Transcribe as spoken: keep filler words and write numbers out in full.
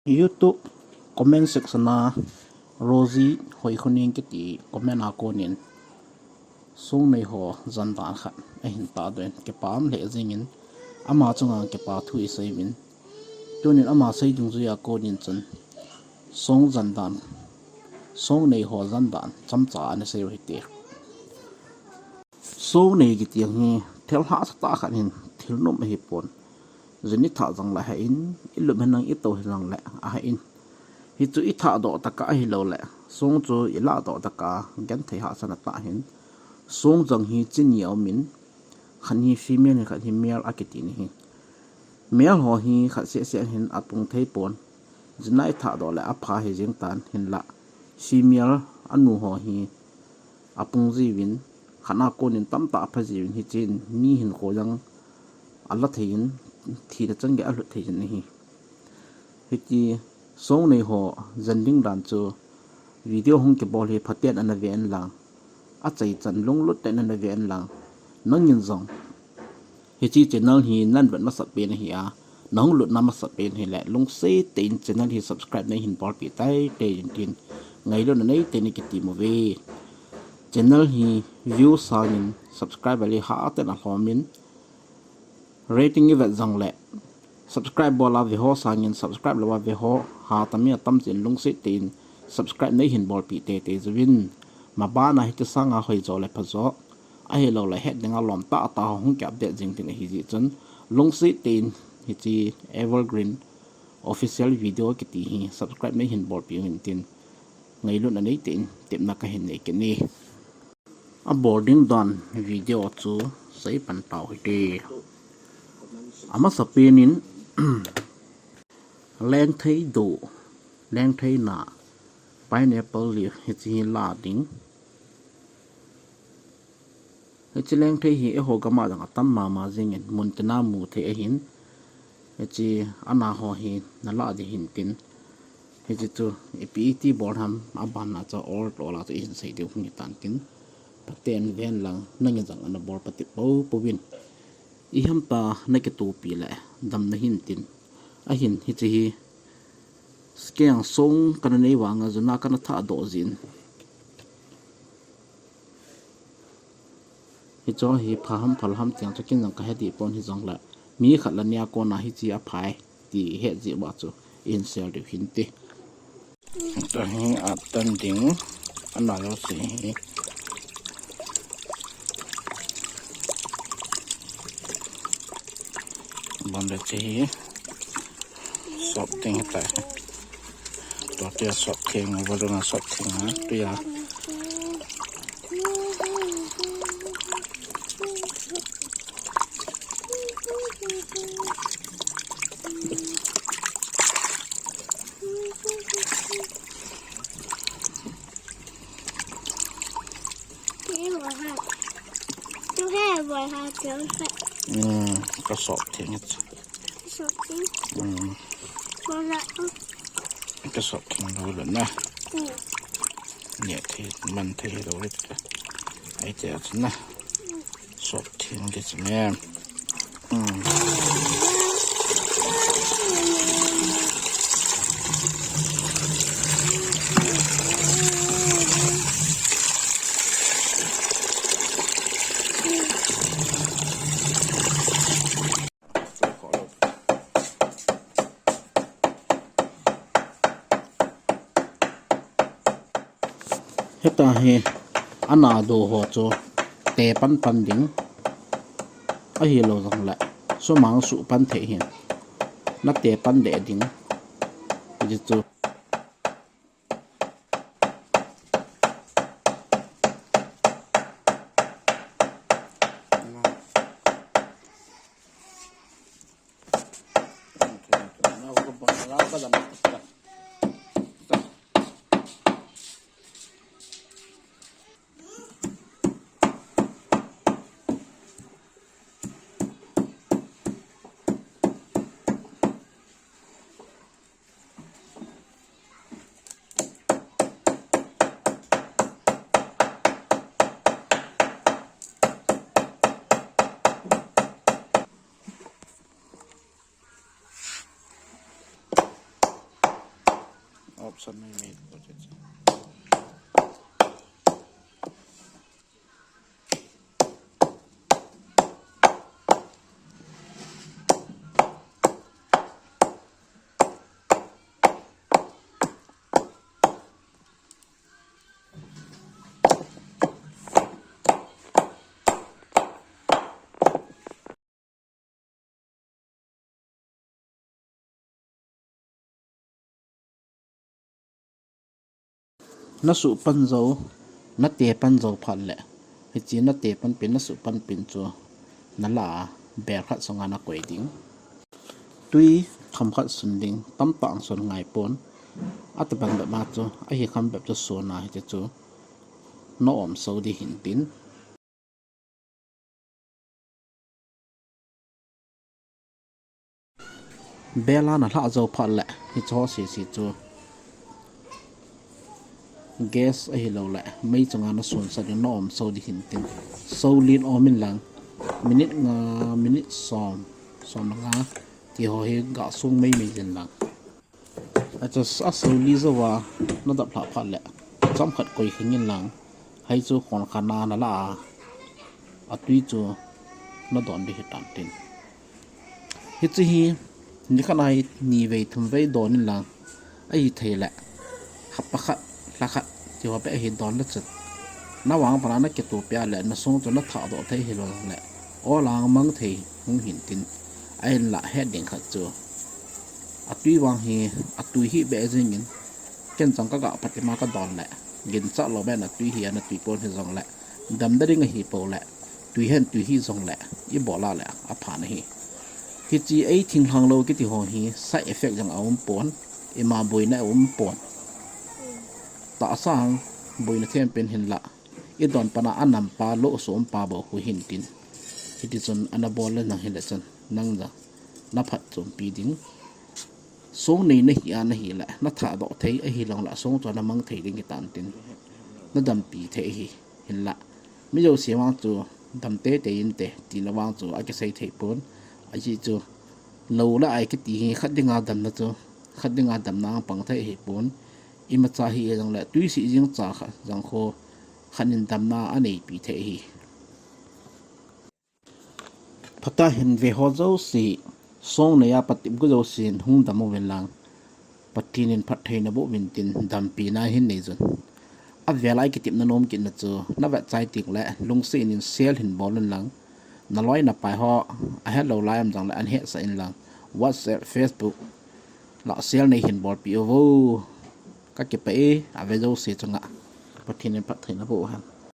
YouTube comment section a Rosie Hoikhoning kiti comment a konin Songneiho jan dan khat ahin tahdoh in kipa um lheh jengin ama chunga kipa thu isei uvin. Tunin ama sei dungjuia konin chun Song jan dan, Songneiho jan dan chomcha ana sei u hite. Songnei kiti hi thil hahsa tah khat ahin, thil nom ahipon. Jin ithah jongle ahin, ilup henlang, ito henlang le ahin. Hichu ithahdoh tokah ahilouleh song chu ilahdoh tokah a genthei hahsatna tah ahin. Song jang hi chi ni aumin, khat hi female, khat hi male akiti ahi. Male ho hi khat sehseh ahin apung theipon. Jin a ithahdoh le apha hijeng tan, hinlah female anu ho hi apung jiuvin, khat a konin tamtah apha jiuvin, hichun mi hinkho jong ala theiyin, thina chan gei alut theiyin ahi. Hiti Songneiho jan ding dan chu video hung kibol hi phaten ana ve inlang, achaichan lunglut tah in ana ve inlang, nangin jong hiche channel hi nahin vet masat pen ahi a, nahung lutna masat pen ahile lungset tah in channel hi subscribe neihin bolpeh teitei in tin, ngailutna neitah in ikitem uve. Channel hi view sangin subscriber le hatah in alhomin, rating ivet jongle subscribe bol a veho sangin subscribe lou a veho hatah in atam jengin lungset tah in subscribe neihin bolpeh teitei uvin. Mabana hiche sanga hoijo le phajo, ahilouleh het dinga lom tahtah ho hung ki update jing ding ahi jeh chun, lungset tah in hiche Evergreen Official Video kiti hi subscribe neihin bolpeh uvin tin, ngailutna neitah in tepna kahin nei kit e. Abol ding dan video chu seipan tau hite. Amasapen in, lengthei doh, lengthei na, pineapple leaf hiche hi la ding. Hiche lengthei hi eiho gam a jong atam mama jengin, muntina mu thei ahin. Hiche ana ho hi nalah ding ahin tin, hiche chu ipi iti bol ham, abanna chu ol tol a chu ihin sei diu hung hitan tin, phaten ven lang, nangin jong ana bol patep poupou vin. Iham tia nakitopi le damna hin tin. Ahin hiche hi song kana nei vanga jin a kana thahdoh jin, hiche hi pha ham phal ham ti jong chu ken jong kahe deh pon, hijongle mi khat le ni a kona hiche aphai ti het jeh uva chu ihin share diu hinte. Tua hi atan ding, ana jouse hi. Bon le che hi. Sop ding hitai. Tua tia sop theng, volume a sop theng a, tua. Tua hi bol ha, tua hi. Hmm, ka sop theng. Sop theng. Hmm. Bol la. Ka sop theng lou le na. Hmm. Neh thei, man thei lou le ta. Ai te a na. Sop theng ke chi me. Heta hi ana do ho chu te pan pan ding. Ahilou jongle sumang suh pan thei hin. Na te pan deh ding. Hichu. Option mai mai ko che che. Na suh pan jou, na te pan jou phat le, hiche na te pan pen, na suh pan pen chu na lah a bel khat sunga na koi ding. Tui kham khat sun ding, tamtah sun ngai pon. Ata bang bep ma chu, ahi kham bep chu sun a hiche chu na om so ding hin tin. Bel a na lah jou phat le, hiche ho sese chu gas ahilou le mei chunga na sun sah ding, na om so ding hin tin. So len om in lang, minute nga, minute som, som nga, ti ho hi ga sung mei mei jin lang. Achu a so li jou a na dap lha phat le, chomkhat koi khing in lang, hiche chu khon khat na na lah a, atui chu na don ding hitan tin. Hiche hi, ni khat a hi ni vei thum vei don in lang, ahi thei le, hapta khat, lha khat, ti ho bep ahi don le chun, na vang pana na kitup peh le, na sung chu na thah doh thei hilou le, ol a mang thei hung hin tin, ahin lah het ding khat chu. Atui vang hi, atui hi beh jing in, ken chang ka ga phat ima ka don le, ginchat lou beh na tui hi, ana tui pon hi jong le, damna ding ahi pou le, tui hen tui hi jong le, i bol a le, apha na hi. Hiche ei thinglhang lou kiti ho hi, side effect jong a um pon, ima boina a um pon. Tahsa hang, boina them pen hin lah, i don pana a nam pa, lo som pa bou khu hin tin. Hiti chun ana bol le nang hi le chun, nang jong na phatchompi ding. Song nei na hi a na hi le, na thah doh thei ahi long le, song chu na mang thei ding hitan tin. Na dampi thei hi, hin lah. Mi jouse vang chu dam teitei inte, tina vang chu akisei thei pon. Ahi chu, lo le ai kiti hi khat dinga damna chu, khat dinga damna a pang thei hi pon. Imacha hi jong le, tui sih jing cha kha, jong kho, khat in damna aneipi thei hi. Phatah in ve ho jouse, song nei a Pathen gu jouse in hung dam uvin lang, Pathen in phattheina boh uvin tin dampi na hin nei jun. Avel a i kitepna nom kitna chu, na vet chai teng le, lungset in share hin bol un lang, na loi na pai ho, ahet lou lai um jong le, ana hetsah in lang, WhatsApp, Facebook, la share nei hin bolpi uvo. Ka kipah e, ave jouse chunga Pathen in phattheina boh hen.